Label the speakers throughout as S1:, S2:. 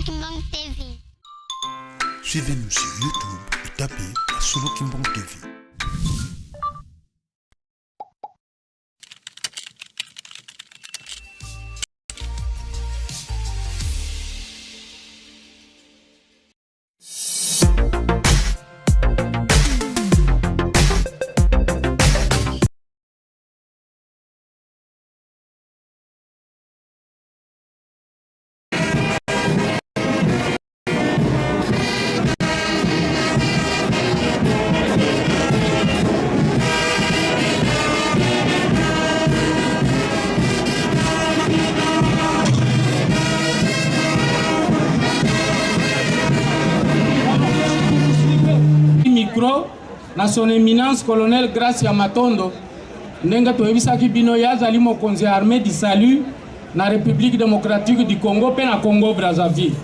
S1: Kimbangu TV.
S2: Suivez-nous sur YouTube et tapez Solo Kimbangu TV.
S3: Micro na son eminence colonel Gracia Matondo ndenge toyebisaki bino ye azali mokonzi ya armée du salut na République démocratique du Congo mpe na Congo Brazzaville.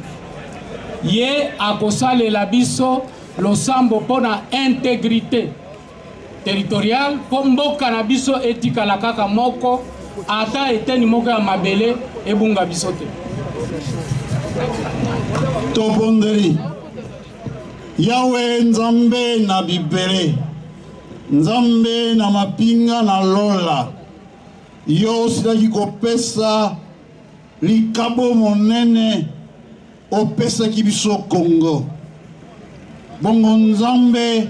S3: Ye akosalela biso losambo mpo na intégrité territoriale mpo mboka na biso etikala kaka moko, ata eteni moko ya mabele ebunga biso te.
S4: Tobondeli Yawe Nzambe na bibele, Nzambe na mapinga na lola, yo osilaki kopesa likabo monene, opesaki biso Congo. Bongo Nzambe,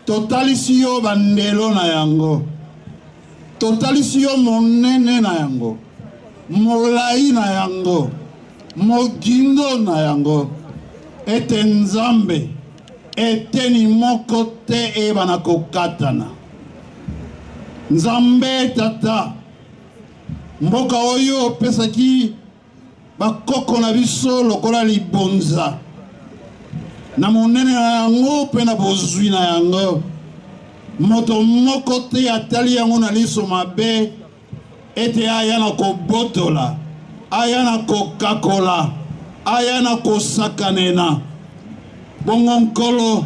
S4: totalisi yo bandelo na yango, totalisi yo monene na yango, molai na yango, mogindo na yango, ete Nzambe eteni moko te eyebana kokatana. Nzambe Tata, mboka oyo opesaki bakoko na biso lokola libonza na monene na yango mpe na bozwi na yango, moto moko te atali yango na liso mabe ete aya na kobotola, aya na kokakola, aya na kosakanena. Bongo Nkolo,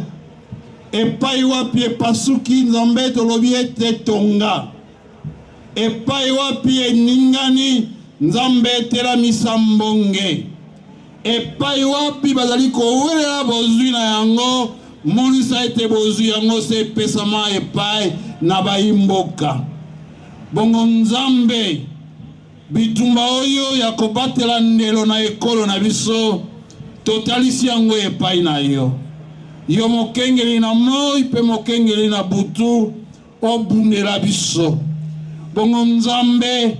S4: epai wapi epasuki, Nzambe, tolobi ete tonga. Epai wapi eningani, Nzambe, etelamisa mbonge. Epai wapi bazali kowelela bozwi na yango, monisa ete bozwi yango se epesama epai na baimboka. Bongo Nzambe, bitumba oyo ya kobatela ndelo na ekolo na biso, totalisi yango epai na yo. Yo mokengeli na moi mpe mokengeli na butu, obundela biso. Bongo Nzambe,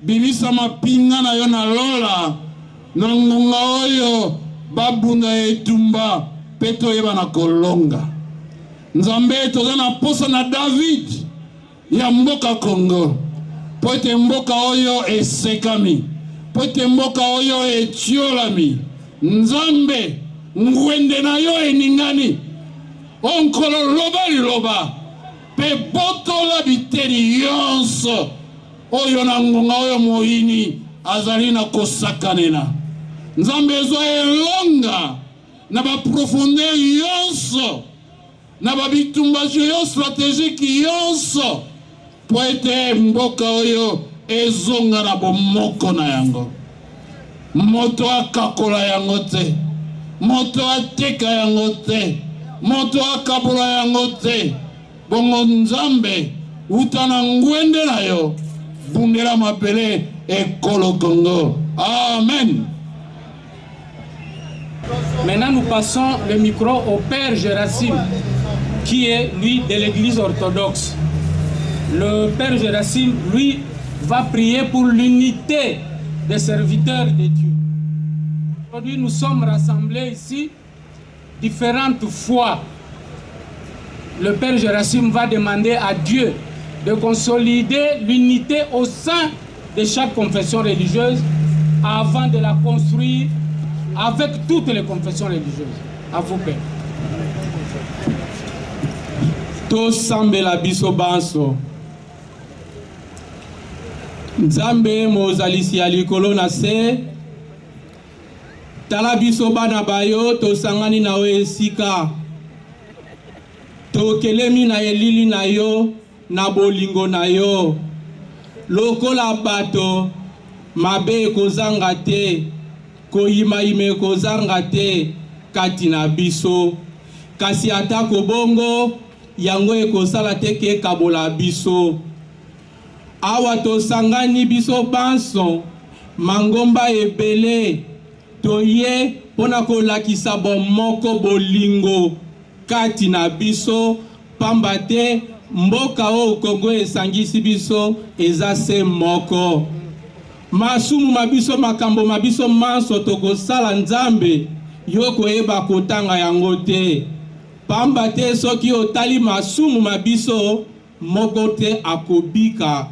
S4: bimisa mapinga na yo na lola na ngonga oyo babunda etumba mpe toyeba na kolonga. Nzambe, toza na posa na David ya mboka Congo, mpo ete mboka oyo esekami, mpo ete mboka oyo etiolami. Nzambe, ngwende na yo eningani. O Nkolo, loba liloba mpe botola biteni yonso oyo na ngonga oyo moyini azali na kosakanela. Nzambe, ezwa elonga na ba profondeur yonso, na ba bitumba geostrategique yonso, mpo ete mboka oyo ezonga na bomoko na yango. Moto akakola yango te, moto ateka yango te, moto akabola yango te. Bongo Nzambe, uta na ngwende na yo, bundela mabele ekolo Congo. Amen.
S3: Maintenant, nous passons le micro au père Gérasime, qui est, lui, de l'église orthodoxe. Le père Gérasime, lui, va prier pour l'unité des serviteurs de Dieu. Aujourd'hui, nous sommes rassemblés ici différentes fois. Le père Gérasime va demander à Dieu de consolider l'unité au sein de chaque confession religieuse avant de la construire avec toutes les confessions religieuses. À vous, Père.
S5: Tosambela biso banso. Nzambe mozalisi ya likolo na se, tala biso bana ba yo tosangani na yo esika tokelemi na elili na yo na bolingo na yo lokola bato mabe ekozanga te. Koyimayima ekozanga te kati na biso, kasi atako bongo, yango ekosala te ke ekabola biso. Awa tosangani biso banso, mangomba ebele, toye mpo na kolakisa bomoko, bolingo kati na biso, pamba te mboka oyo Congo esangisi biso eza se moko. Masumu ma biso, makambo ma biso manso tokosala, Nzambe, yo koyeba kotanga yango te. Pamba te soki otali masumu ma biso, moko te akobika.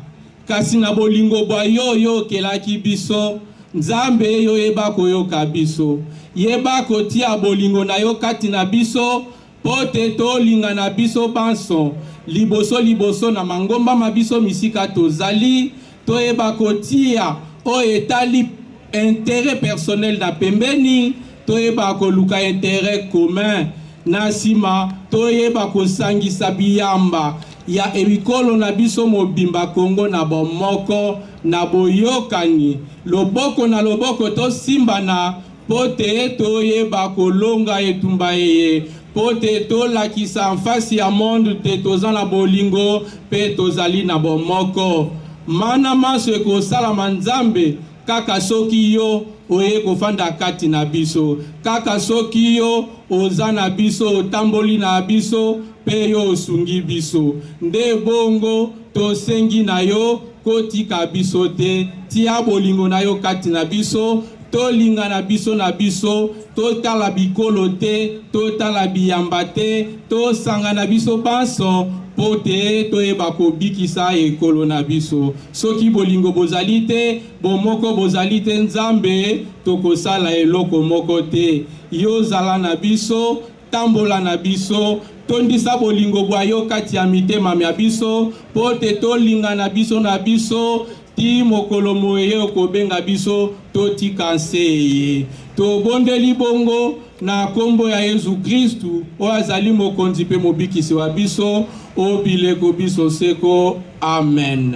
S5: Kasi na bolingo bwa yo, yo okelaki biso, Nzambe, yo yeba koyoka biso. Yeba kotia bolingo na yo kati na biso, Mpo te tolingana biso banso, liboso liboso na mangomba ma biso misika tozali, toyeba kotia oyo etali interet personnel na pembeni, toyeba koluka interet commun, na sima toyeba kosangisa biyamba ya ekolo na biso mobimba Congo na bomoko, na boyokani, loboko na loboko tosimbana Mpo te toyeba kolonga etumba eye, mpo te tolakisa en face ya monde te toza na bolingo mpe tozali na bomoko. Mana manso ekosalama Nzambe kaka soki yo oye kofanda kati na biso, kaka soki yo oza na biso, otamboli na biso mpe yo osungi biso. Nde bongo tosengi na yo kotika biso te, tia bolingo na yo kati na biso, Tolingana biso na biso, totala bikolo te, totala biyamba te, tosangana biso banso mpo te toyeba kobikisa ekolo na biso. Soki bolingo bozali te, bomoko bozali te, Nzambe, tokosala eloko moko te. Yo zala na biso, tambola na biso, tondisa bolingo bwa yo kati ya mitema mya biso, mpo te tolingana biso na biso, Tii mokolo moye okobenga biso totika nse eye. Tobondeli bongo na kombo ya Yezu Kristu, oyo azali Mokonzi mpe Mobikisi wa biso o bileko biso seko. Amen.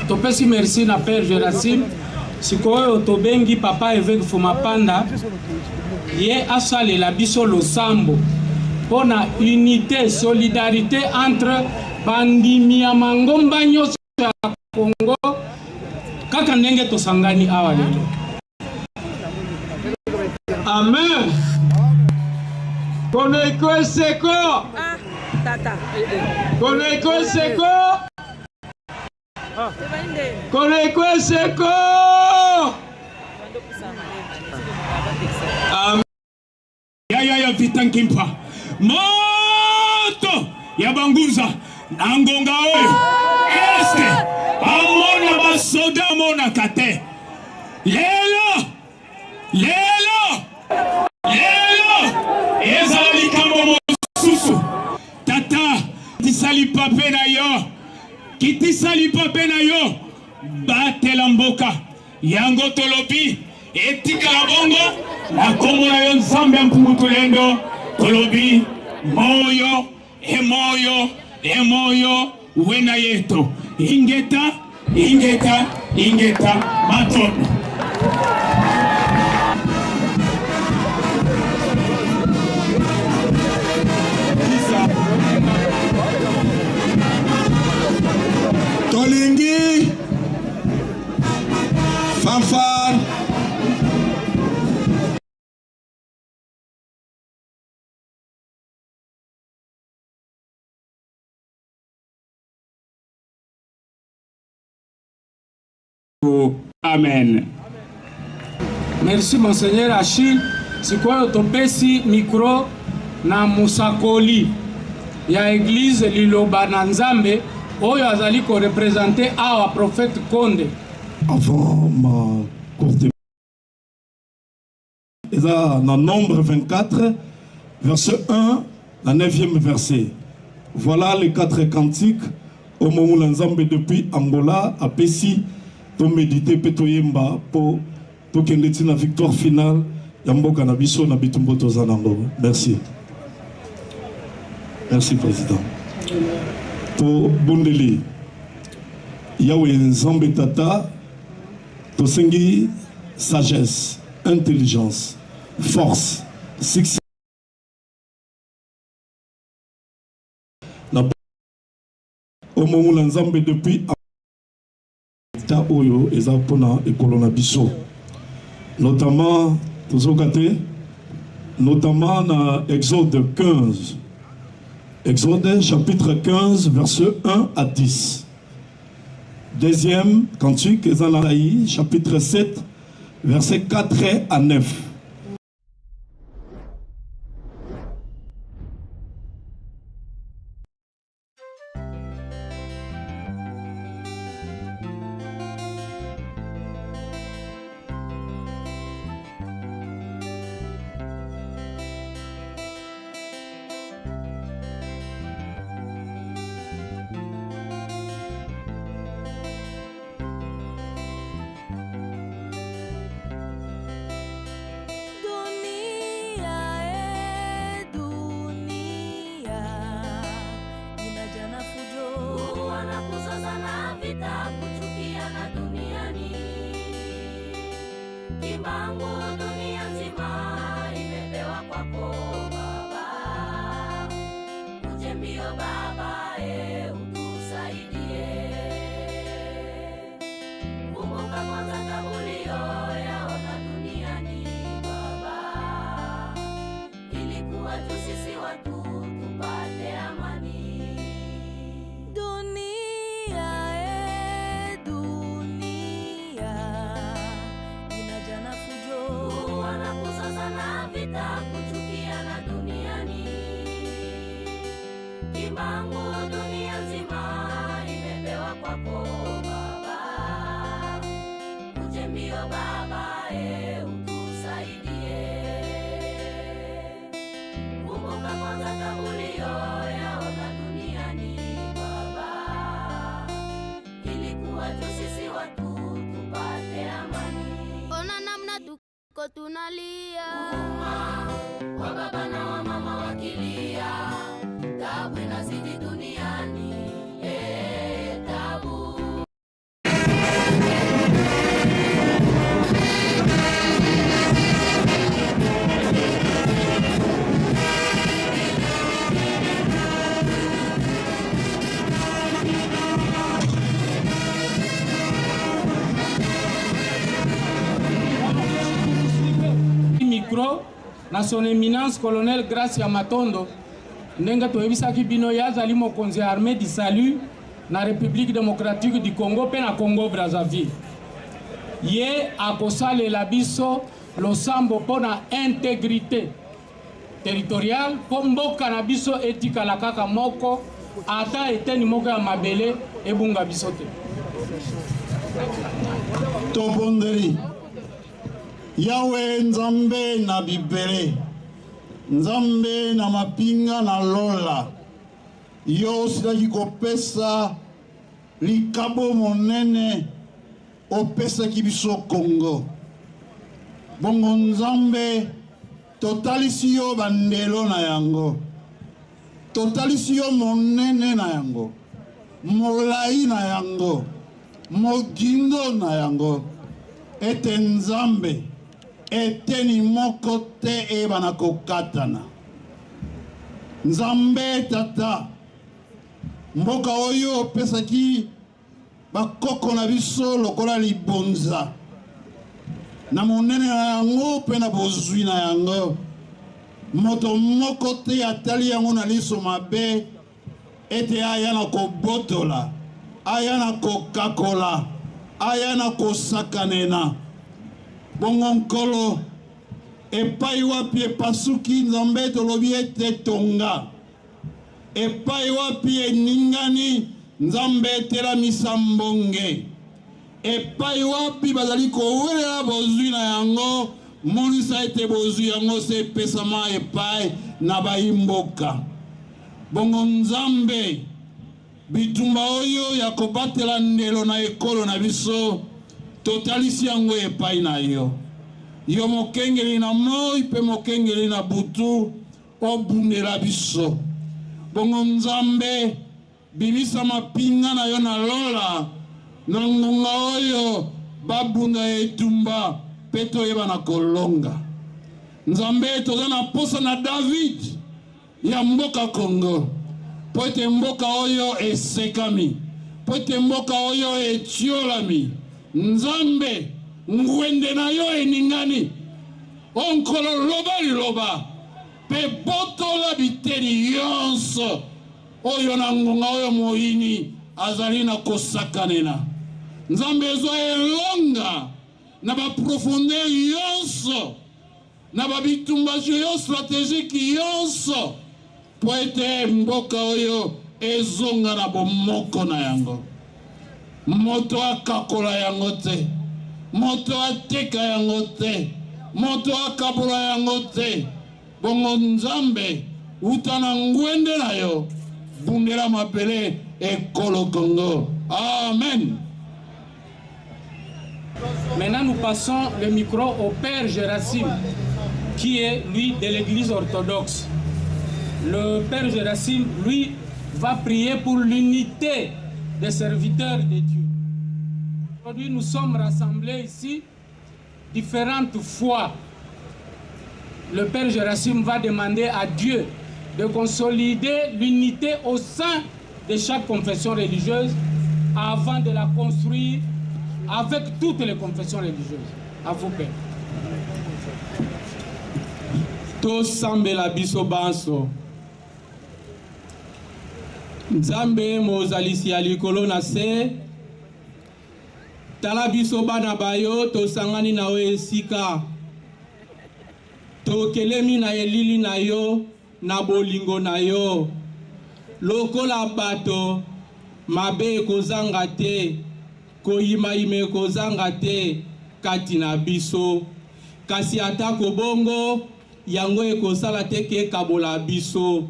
S3: Topesi merci na Père Gerasime. Sikoyo tobengi Papa Eveque Fumapanda ye asalela biso losambo mpo na unité, solidarité entre bandimi ya mangomba nyonso ya Congo kaka ndenge tosangani awa lelo.
S5: Amen. Koneko eseko.
S1: Ah, tata.
S5: Koneko eseko. Koneko eseko. Amen.
S6: Yaya ya Vita Nkimpa, moto ya bangunza na ngonga oyo eske amona basoda amonaka te lelo lelo lelo ezala likambo mosusu tata kitisa lipape na yo kitisa lipape na yo batela mboka Yango tolobi etikala bongo na kombo na yo Nzambe ya Mpungu Tulendo, tolobi moyo emoyo emoyo wena yeto ingeta ingeta ingeta matondo.
S4: Tolingi Fanfare.
S6: Amen.
S3: Merci Monseigneur Achille. Sikoyo topesi micro na mosakoli ya eglise Liloba na Nzambe oyo azali ko representer awa prophète Konde.
S4: Avant ma courte eza na nombre 24 verset 1 na 9e verset. Voilà les quatre cantiques oyo momula Nzambe depuis Angola apesi to mediter pe toyemba po tokende ti na victoire finale ya mboka na biso na bitumba toza nango. Merci. Merci président. Tobondeli Yawe Nzambe Tata.
S7: Tosengi sagesse, intelligence, force, succès na omomona Nzambe depuis ta oyo eza mpona ekolo na biso, notamment tozoka te, notamment na Exode 15, Exode chapitre 15 verset 1 à 10. Deuxième cantique eza na Isaïe chapitre 7 verset 4 à 9.
S8: Dunia, e dunia, inajaa na fujo,
S9: Wana kuzozana, vita, kuchukiana duniani. Kimbangu, dunia nzima imepewa kwako Baba. Uje mbio Baba, e utusaidie. Kumbuka kwanza tabu uliyoyaona duniani Baba, ilikuwa tu sisi watu tupate amani.
S8: Dunia, e dunia, inajaa na fujo,
S9: Wana kuzozana, vita, kuchukiana duniani. Kimbangu, dunia nzima imepewa kwako Baba. Uje mbio Baba, e utusaidie. Kumbuka kwanza tabu uliyoyaona duniani Baba, ilikuwa tu sisi watu tupate amani.
S8: Ona namna tuko tunalia,
S9: Wa baba na wa mama wakilia, tabu inazidi duniani, eh, tabu.
S3: Micro na Son Éminence Colonel Gracia Matondo. Ndenge toyebisaki bino, ye azali mokonzi ya Armée du Salut na République démocratique du Congo mpe na Congo Brazzaville. Ye akosalela biso losambo mpo na intégrité territoriale, mpo mboka na biso etikala kaka moko, ata eteni moko ya mabele ebunga biso te.
S4: Tobondeli. Yawe Nzambe na bibele, Nzambe na mapinga na lola, yo osilaki kopesa likabo monene, opesaki biso Kongo. Bongo Nzambe, totalisi yo bandelo na yango, totalisi yo monene na yango, molai na yango, mogindo na yango, ete Nzambe, eteni moko te eyebana kokatana. Nzambe Tata, mboka oyo opesaki bakoko na biso lokola libonza, na monene na yango mpe na bozwi na yango, moto moko te atali yango na liso mabe ete aya na kobotola, aya na kokakola, aya na kosakanena. Bongo Nkolo, epai wapi epasuki, Nzambe, tolobi ete tonga. Epai wapi eningani, Nzambe, etelamisa mbonge. Epai wapi bazali kowelela bozwi na yango, monisa ete bozwi yango se epesama epai na bayimboka. Bongo Nzambe, bitumba oyo ya kobatela ndelo na ekolo na biso, totalisi yango epai na yo. Yo mokengeli na moi mpe mokengeli na butu, obundela biso. Bongo Nzambe, bimisa mapinga na yo na lola na ngonga oyo. babunda etumba mpe toyeba na kolonga. Nzambe, toza na posa na David ya mboka Congo, mpo ete mboka oyo esekami, mpo ete mboka oyo etiolami. Nzambe, ngwende na yo eningani. O Nkolo, loba liloba mpe botola biteni yonso oyo na ngonga oyo moyini azali na kosakanela. Nzambe, ezwa elonga na ba profondeur yonso, na ba bitumba geostrategique yonso, mpo ete mboka oyo ezonga na bomoko na yango. Moto akakola yango te, moto ateka yango te, moto akabola yango te. Bongo Nzambe, uta na ngwende na yo, bundela mabele ekolo Congo. Amen.
S3: Maintenant, nous passons le micro au père Gérasime, qui est, lui, de l'église orthodoxe. Le père Gérasime, lui, va prier pour l'unité des serviteurs de Dieu. Aujourd'hui, nous sommes rassemblés ici différentes fois. Le père Gérasime va demander à Dieu de consolider l'unité au sein de chaque confession religieuse avant de la construire avec toutes les confessions religieuses. À vous, Père.
S5: Tosambela biso banso. Nzambe mozalisi ya likolo na se, tala biso bana ba yo tosangani na yo esika tokelemi na elili na yo na bolingo na yo. Lokola bato, mabe ekozanga te, koyimayima ekozanga te kati na biso. Kasi atako bongo, yango ekosala te ke ekabola biso.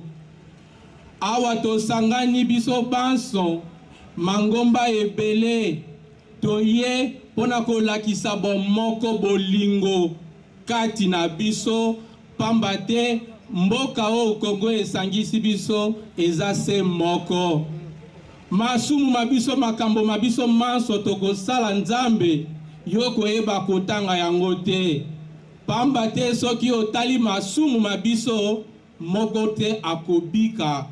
S5: Awa tosangani biso banso, mangomba ebele, toye mpo na kolakisa bomoko, bolingo kati na biso, pamba te mboka oyo Congo esangisi biso eza se moko. Masumu ma biso, makambo ma biso manso tokosala, Nzambe, yo koyeba kotanga yango te, pamba te soki otali masumu ma biso, moko te akobika.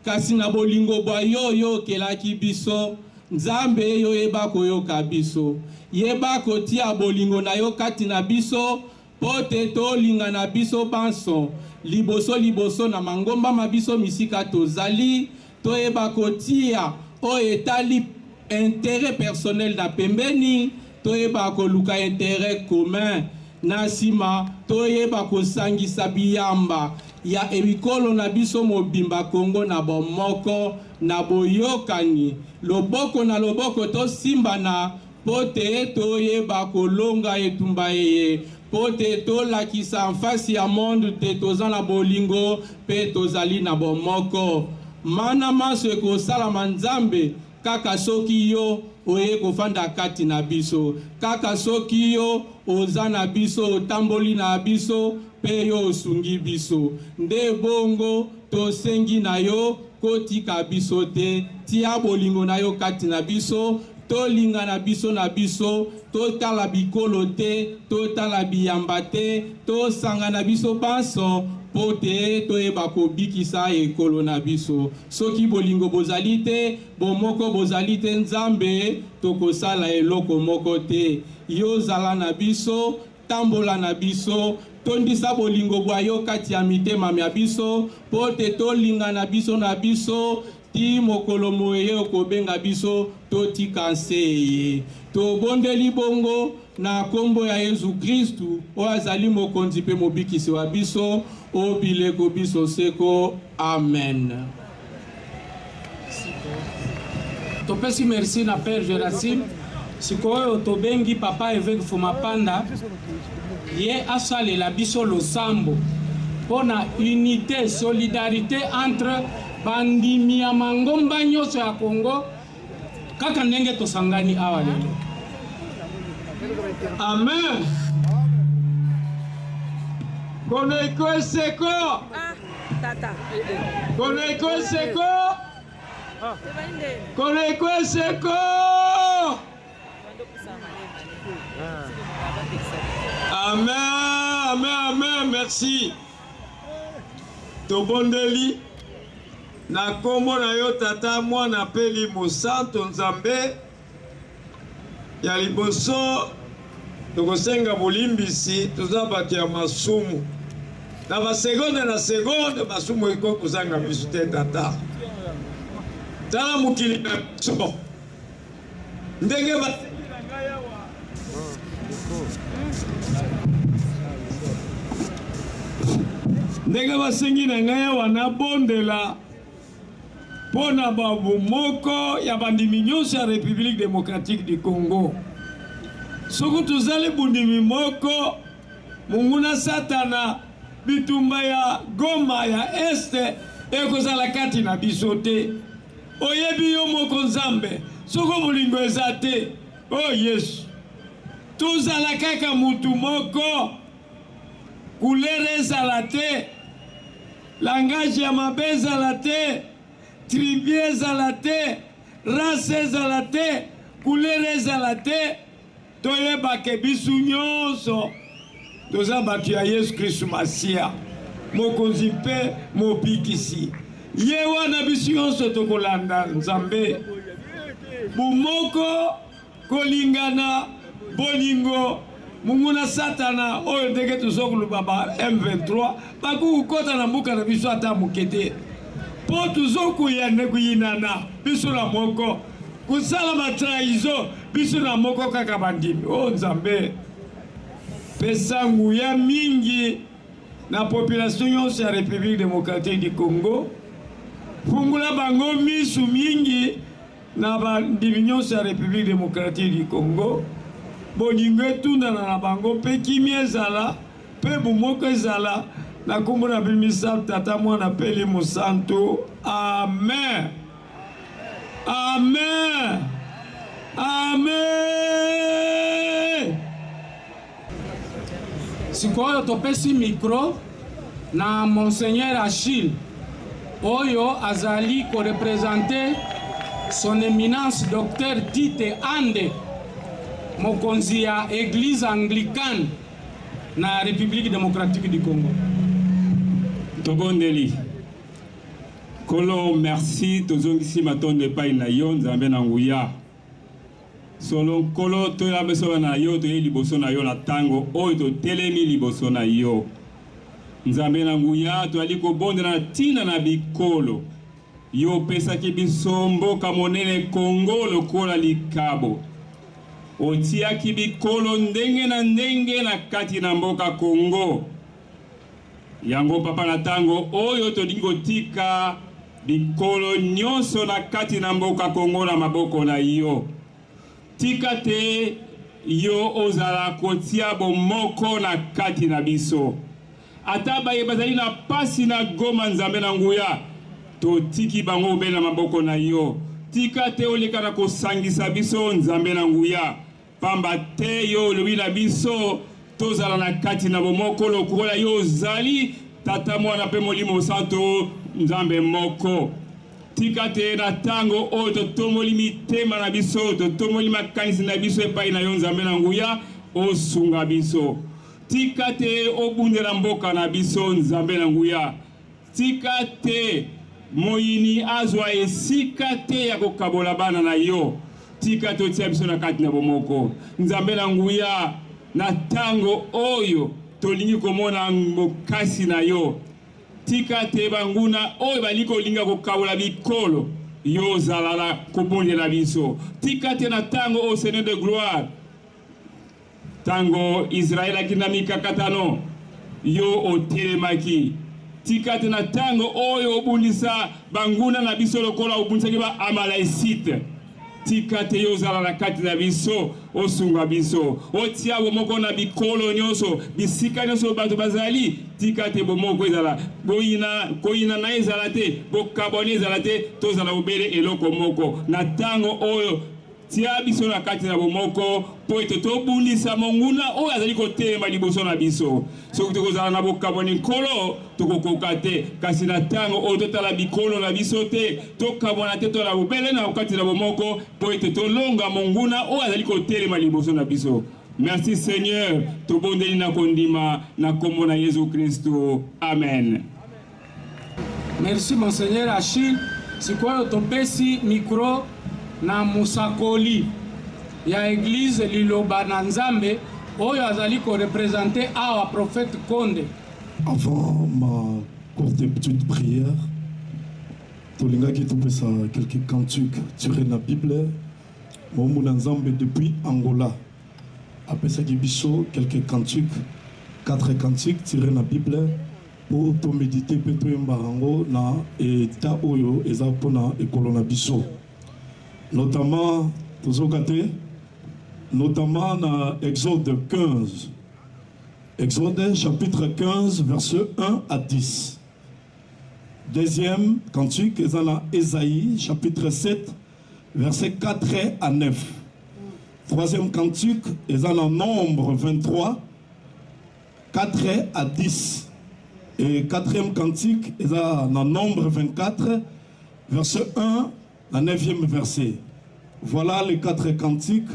S5: Kasi na bolingo bwa yo, yo okelaki biso, Nzambe, yo yeba koyoka biso. Yeba kotia bolingo na yo kati na biso, mpo te tolingana biso banso, liboso liboso na mangomba ma biso misika tozali, toyeba kotia oyo etali interet personnel na pembeni, toyeba koluka interet commun. Na sima, toyeba kosangisa biyamba ya ekolo na biso mobimba Congo na bomoko, na boyokani, loboko na loboko tosimbana mpo te toyeba kolonga etumba eye, mpo te tolakisa en face ya monde te toza na bolingo mpe tozali na bomoko. Mana manso ekosalama Nzambe kaka soki yo oye kofanda kati na biso, kaka soki yo oza na biso, otamboli na biso mpe yo osungi biso. Nde bongo tosengi na yo, kotika biso te, tia bolingo na yo kati na biso, tolingana biso na biso, totala bikolo te, totala biyamba te, tosangana biso banso mpo te toyeba kobikisa ekolo na biso. Soki bolingo bozali te, bomoko bozali te, Nzambe, tokosala eloko moko te. Yo zala na biso, tambola na biso, tondisa bolingo bwa yo kati ya mitema mya biso, mpo te tolingana biso na biso, tii mokolo moye okobenga biso totika nse eye. Tobondeli bongo na kombo ya Yezu Kristu, oyo azali Mokonzi mpe Mobikisi wa biso, o bileko biso seko. Amen.
S3: Topesi merci na Père Gerasime. Sikoyo tobengi Papa Evêque Fumapanda, ye asalela biso losambo mpo na unité, solidarité entre bandimi ya mangomba nyonso ya Congo, kaka ndenge tosangani awa lelo.
S10: Amen. Koneko eseko.
S1: Ah, tata.
S10: Koneko eseko. Koneko eseko. Amen, amen, amen, merci. Tobondeli na nkombo na yo Tata, Mwana mpe Elimo Santo Nzambe. Ya liboso tokosenga bolimbisi, toza bato ya masumu. Na basegonde na segonde masumu ekoki kozanga biso te Tata. Tala mokili na biso ndenge basengi na ngai awa. Ndenge basengi na ngai awa nabondela mpo na bomoko ya bandimi nyonso ya Republique democratique du Congo. Soki tozali bondimi moko, monguna Satana, bitumba ya Goma ya Est ekozala kati na biso te. Oyebi yo moko Nzambe, soko bolingo eza te, o oh Yesu, tozala kaka mutu moko, couleur ezala te, langage ya mabe ezala te, tribu ezala te, race ezala te, couleur ezala te, toyeba ke bisu nyonso toza bato ya Yesu Kristu Masiya, Mokonzi mpe Mobikisi. Ye wana bisu nyonso tokolanda Nzambe. Bomoko, kolingana, bolingo, monguna Satana oyo ndenge tozo koloba ba M23 bakoki kokota na mboka na biso ata moke te, mpo tozo koyinana biso na moko, kosala ba trahison biso na moko kaka bandimi. O oh, Nzambe, pesa nguya mingi na population nyonso ya Republique democratique du Congo, fungula bango misu mingi na bandimi nyonso ya Republique democratique du Congo, bolingo etundana na bango mpe kimia ezala mpe bomoko ezala na nkombo na bimisa Tata, Mwana mpe Elimo Santu. Amen. Amen. Amen.
S3: Sikoyo topesi micro na Monseigneur Achille oyo azali korepresente son eminence Docteur Tite Ande, mokonzi ya Eglise anglicane na République démocratique du Congo.
S11: Tobondeli. Nkolo, merci, tozongisi matondo epai na yo, Nzambe na nguya. Solo Nkolo, toya biso bana na yo, toyei liboso na yo na tango oyo totelemi liboso na yo. Nzambe na nguya, toyali kobondela na ntina na bikolo. Yo opesaki biso mboka monene Congo lokola likabo. Otiaki bikolo ndenge na ndenge na kati na mboka Congo. Yango papa na tango oyo tolingi kotika bikolo nyonso na kati na mboka Congo na maboko na yo. Tika te yo ozala kotia bomoko na kati na biso. Ata baye bazali na pasi na Goma Nzambe na nguya, totiki bango bobele na maboko na yo. Tika te oleka na kosangisa biso Nzambe na nguya. Pamba te yo olobi na biso tozala na kati na bomoko lokola yo ozali Tata, Mwana mpe Molimo Santo, Nzambe moko. Tika te na tango oyo totomboli mitema na biso, totomboli makanisi na biso epai na yo Nzambe na nguya, osunga biso. Tika te obundela mboka na biso Nzambe na nguya. Tika te moyini azwa esika te ya kokabola bana na yo. Tika te otia biso na kati na bomoko. Nzambe na nguya, na tango oyo tolingi komona bokasi na yo. Tika te banguna oyo balingi kolinga kokabola bikolo, yo ozala na kobondela biso. Tika te na tango oyo, Seigneur de gloire, Tango Israel aki na mikakatano, yo otelemaki. Tika te na tango oyo obundisa banguna na biso lokola obundisaki ba Amalaisite. Tika te yo ozala na kati na biso, osunga biso, otia bomoko na bikolo nyonso, bisika nyonso bato bazali. Tika te bomoko ezala, boyina, koyinana ezala te, bokabwani ezala te, tozala bobele eloko moko na tango oyo. Tia biso na kati na bomoko mpo ete tobundisa monguna oyo azali kotelema liboso na biso. Soki tokozala na bokabwani, Nkolo, tokokoka te. Kasi na ntango oyo totala bikolo na biso te, tokabwana te, tozala bobele na kati na bomoko mpo ete tolonga monguna oyo azali kotelema liboso na biso. Merci Seigneur, tobondeli na kondima na kombo na Yesu Kristo. Amen.
S3: Merci Monseigneur Achille. Sikoyo topesi micro na mosakoli ya Eglise Liloba na Nzambe oyo azali ko representer awa prophète Konde.
S7: Avant ma courte petite prière, tolingaki topesa quelques cantiques tirés na Bible. Moumbu na Nzambe depuis Angola apesaki biso quelques cantiques, quatre cantiques tirés na Bible mpo to medite mpe toyembaka yango na etat oyo eza mpona ekolo na biso, notamment tozoka te, notamment na Exode 15, Exode chapitre 15 verset 1 à 10. Deuxième cantique eza na Esaïe chapitre 7 verset 4 à 9. Troisième cantique eza na Nombre 23 4 à 10. Et quatrième cantique eza na Nombre 24 verset 1 na 9e verset. Voilà les quatre cantiques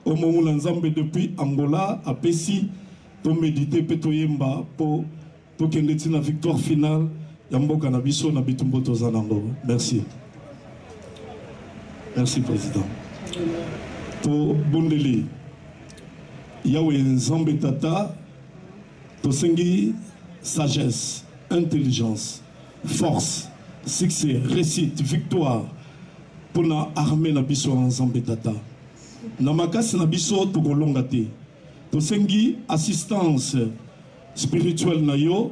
S7: oyo momona Nzambe depuis Angola apesi to mediter pe toyemba po tokende ti na victoire finale ya mboka na biso na bitumba toza nango. Merci. Merci président. Tobondeli Yahweh Nzambe Tata, tosengi sagesse, intelligence, force, succès, réussite, victoire mpona armée na biso ya Nzambe Tata. Na makasi na biso tokolonga te. Tosengi assistance spirituelle na yo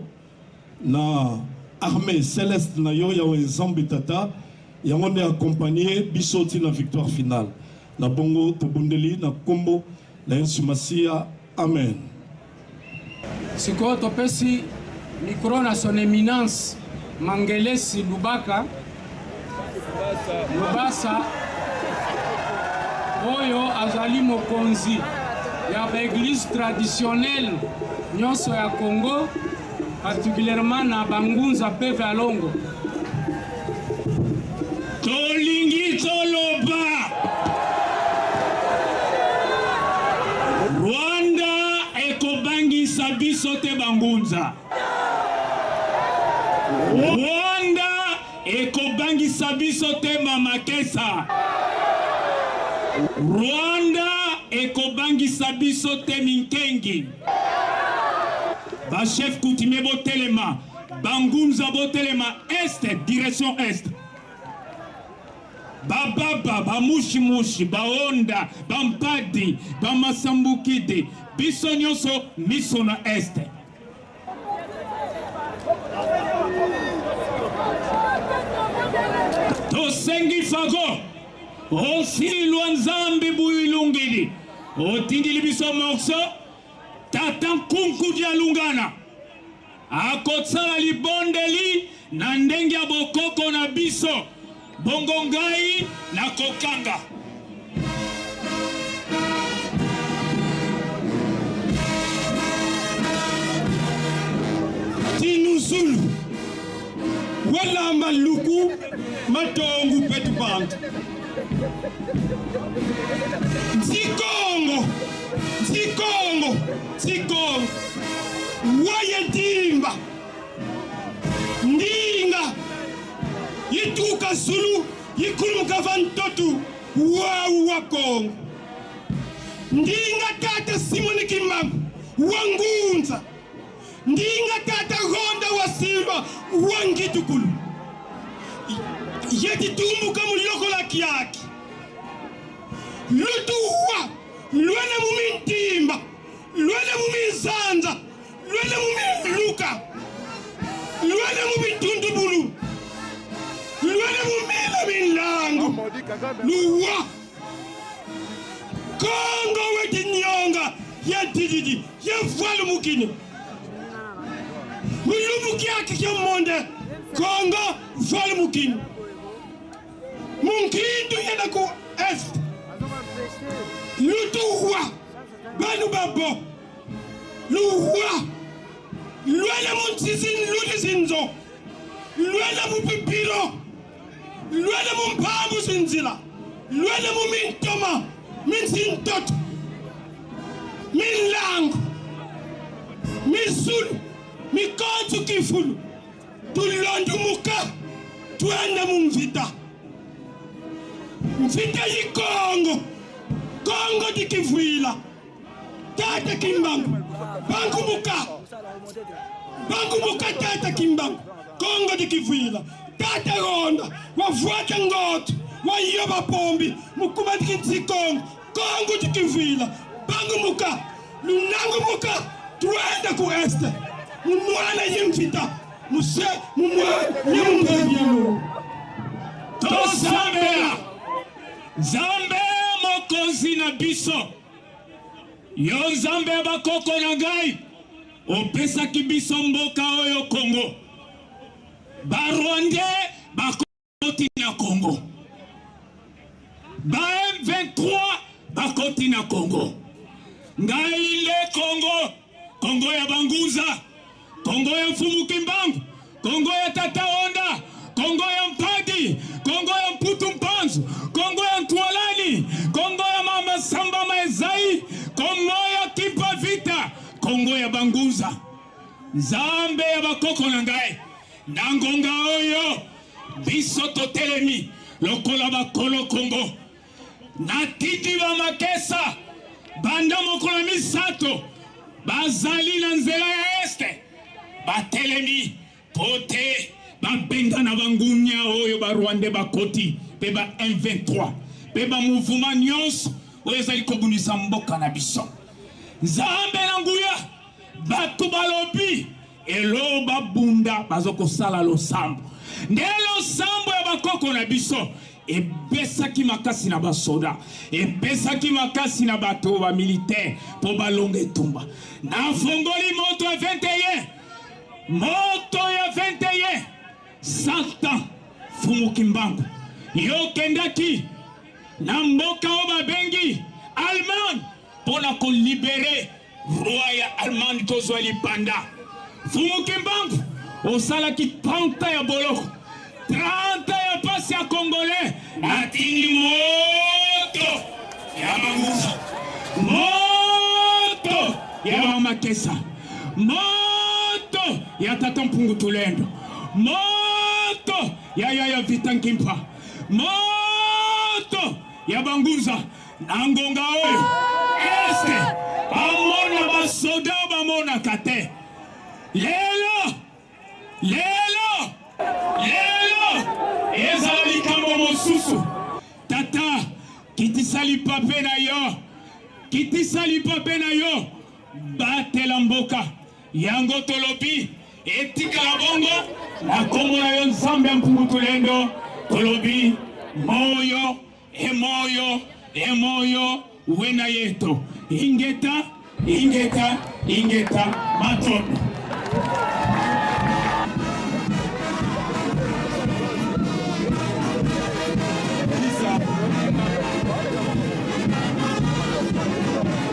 S7: na armée céleste na yo Yahweh Nzambe Tata, yango nde accompagner biso ti na victoire finale. Na bongo tobondeli na kombo na Yesu Masiya, amen.
S3: Sikoyo topesi micro na son eminence Mangelesi Lubaka Lubasa oyo azali mokonzi ya ba eglise traditionnelle nyonso ya Congo, particulièrement na Bangunza pe Valongo.
S6: Tolingi toloba Rwanda ekobangisa biso te Bangunza. Rwanda ekobangisa biso te Mama Kesa. Rwanda ekobangisa biso te Minkengi. Ba chef coutumier botelema, Bangunza botelema, est direction est. Bababa, bamushimushi, baonda, bampadi, bamasambukidi, biso nyonso miso na est. Tosengi fago osilwa Nzambi builungili otindili biso morceau tata nkunku dialungana akosala libondeli na ndenge ya bokoko na biso, bongo ngai nakokanga.
S12: Tinuzulu welamba luku matongu petu bantu Nzikongo Nzikongo Nzikongo waye ndimba ndinga yituka zulu yikulumuka vantotu wawu wa Kongo ndinga tata Simoni Kimbangu wangunza ndinga tata Gonda wasilwa wangitukulu yetitumbuka mulokola kiaki lutuwa lwele mumintimba lwele muminzanza lwele mumiluka lwele mumintundubulu lwele mumila milangu luwa Kongo wetinyonga ya dididi ya vwalu mukini mulumbu kiaki kya monde Kongo vwalu mukini munkindu yenda ku est lutuwa banu babo luwa lwele muntsisi luli zinzo lwele mupipiro lwele mumpambu zinzila lwele mumintoma minzintoto. Kisulu, mikonzu kifulu, tulondumuka, twende mu mvita. Mvita yi Kongo, Kongo dikivuila. Tata Kimbangu, bangumuka, bangumuka Tata Kimbangu, Kongo dikivuila. Tata Ronda, wavuata ngoto, wayoba pombi, mukuma dikinzi Kongo, Kongo dikivuila. Bangumuka, lunangumuka, twende ku este. Mumwana yimvita, muse, mumwana yimvita.
S6: Tosambela Nzambe mokonzi na biso, yo Nzambe ya bakoko na ngai, opesaki biso mboka oyo Congo. Ba Rwandais bakoti na Congo, ba M23 bakoti na Congo. Ngai nde Congo, Congo ya banguza, Congo ya Mfumu Kimbangu, Congo ya Tata Honda, Congo ya Mpadi, Congo ya Mputu Mpanzu, Congo ya Ntwalani, Congo ya Mama Samba Maezai, Congo ya Kimpa Vita, Congo ya banguza. Nzambe ya bakoko na ngai, na ngonga oyo biso totelemi lokola bakolo Congo. Natindi ba makesa banda mokolo misato bazali na nzela ya este, batelemi po te babengana bangunya oyo ba Rwandais bakoti pe ba M23 pe ba mouvement nyonso oyo ezali kobundisa mboka na biso. Nzambe na nguya, bato balobi elo babunda bazo kosala losambo. Nde losambo ya bakoko na biso epesaki makasi na basoda, epesaki makasi na bato ba militaire po balonga etumba. Nafongoli moto ya 21, moto ya 21, 100 ans Mfumu Kimbangu, yo okendaki na mboka oyo babengi Allemagne mpo na kolibere roi ya Allemagne tozwa lipanda. Mfumu Kimbangu osalaki 30 ans ya boloko, 30 ans ya pasi ya Congolais. Natindi moto ya manguza, moto ya mamakesa, moto ya tata Mpungu Tulendo, moto ya yaya Vita Nkimpa, moto ya banguza. Na ngonga oyo este bamona basoda bamonaka te. Lelo, lelo, lelo ezala likambo mosusu. Tata, kitisa lipape na yo, kitisa lipape na yo, batela mboka yango. Tolobi etikala bongo na kombo na yo Nzambe ya Mpungu Tulendo. Tolobi moyo emoyo emoyo wena yeto, ingeta ingeta ingeta matondo.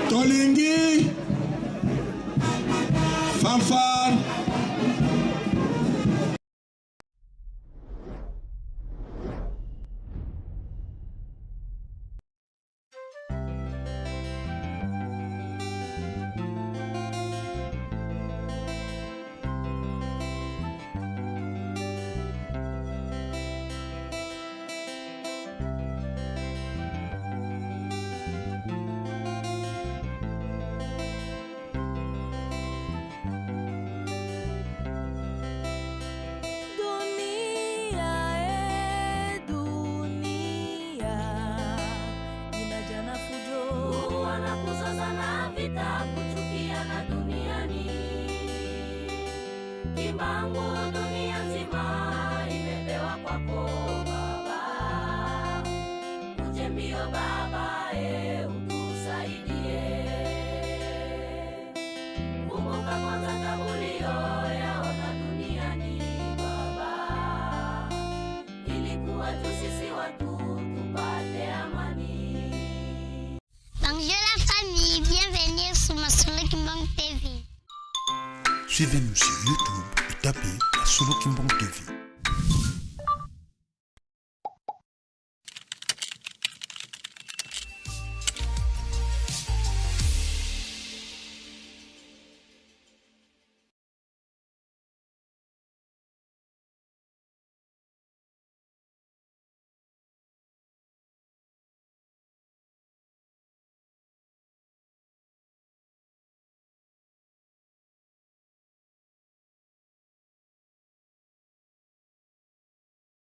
S4: Tolingi fanfare.
S8: Dunia, e dunia, inajaa na fujo.
S9: Kuuana, kuzozana, vita, kuchukiana duniani. Kimbangu, dunia nzima imepewa kwako Baba. Uje mbio Baba, e utusaidie. Kumbuka kwanza tabu uliyoyaona duniani Baba, ilikuwa tu sisi watu tupate amani.
S13: Bonjour la famille, bienvenue sur Masolo Kimbangu TV.
S2: Suivez-nous sur YouTube et tapez Masolo Kimbangu TV.